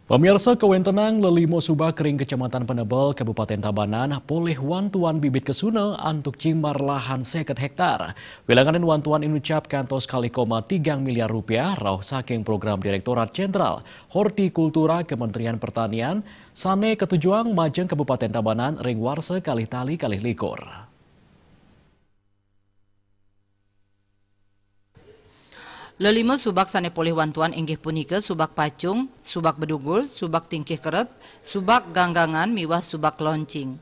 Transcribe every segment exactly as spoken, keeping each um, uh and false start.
Pamirsa, kawentenang lelima subak ring Kecamatan Penebel, Kabupaten Tabanan, polih wantuan bibit kesuna antuk cimbar lahan seket hektar. Wilanganin wantuan inucap kantos kalih koma tigang miliar rupiah, rauh saking Program Direktorat Jenderal Hortikultura Kementerian Pertanian, sane katujuang majeng Kabupaten Tabanan ring warsa kalih tali kalih likur. Lelima subak sane polih wantuan inggih punika subak pacung, subak bedugul, subak tingkih kerep, subak ganggangan miwah subak loncing.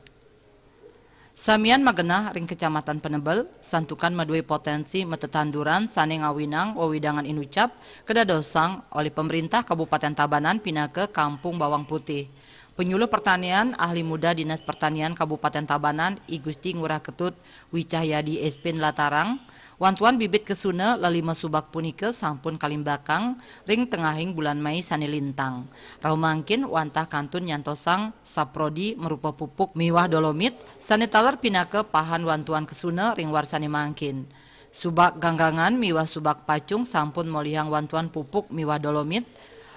Samian magenah ring Kecamatan Penebel, santukan madue potensi matetanduran sane ngawinang wewidangan inucap kadadosang olih pemerintah Kabupaten Tabanan pinaka Kampung Bawang Putih. Penyuluh Pertanian, Ahli Muda Dinas Pertanian Kabupaten Tabanan, I Gusti Ngurah Ketut Wicahyadi Espin latarang, wantuan bibit kesuna lelima subak punika sampun kalimbakang ring tengahing bulan Mei sane lintang. Rauh mangkin wantah kantun nyantosang saprodi marupa pupuk miwah dolomit sane taler pinaka pahan wantuan kesuna ring warsane mangkin. Subak ganggangan miwah subak pacung sampun molihang wantuan pupuk miwah dolomit,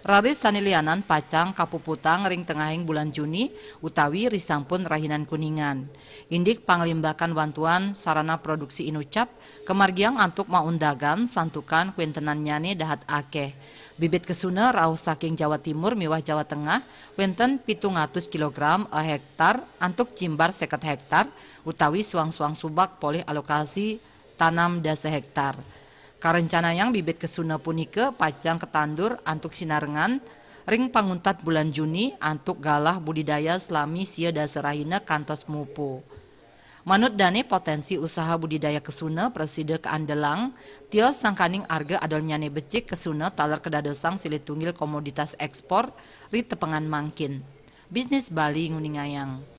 raris sane lianan pacang kapuputang ring tengahing bulan Juni utawi risampun rahinan Kuningan. Indik panglimbakan wantuan sarana produksi inucap kamargiang antuk maundagan santukan kuentenannyane dahat akeh. Bibit kesuna rauh saking Jawa Timur miwah Jawa Tengah wenten pitung atus kilogram a hektar antuk cimbar seket hektar utawi suang-suang subak polih alokasi tanam dasa hektar. Karencanayang bibit kesuna punika pacang katandur antuk sinarengan ring panguntat bulan Juni antuk galah budidaya salami sia dasa rahina kantos mupu. Manut dane, potensi usaha budidaya kesuna prasida kaandelang, tios sangkaning arga adolnyane becik kesuna taler kadadosang silih tunggil komoditas ekspor ri tepengan mangkin. Bisnis Bali nguningayang.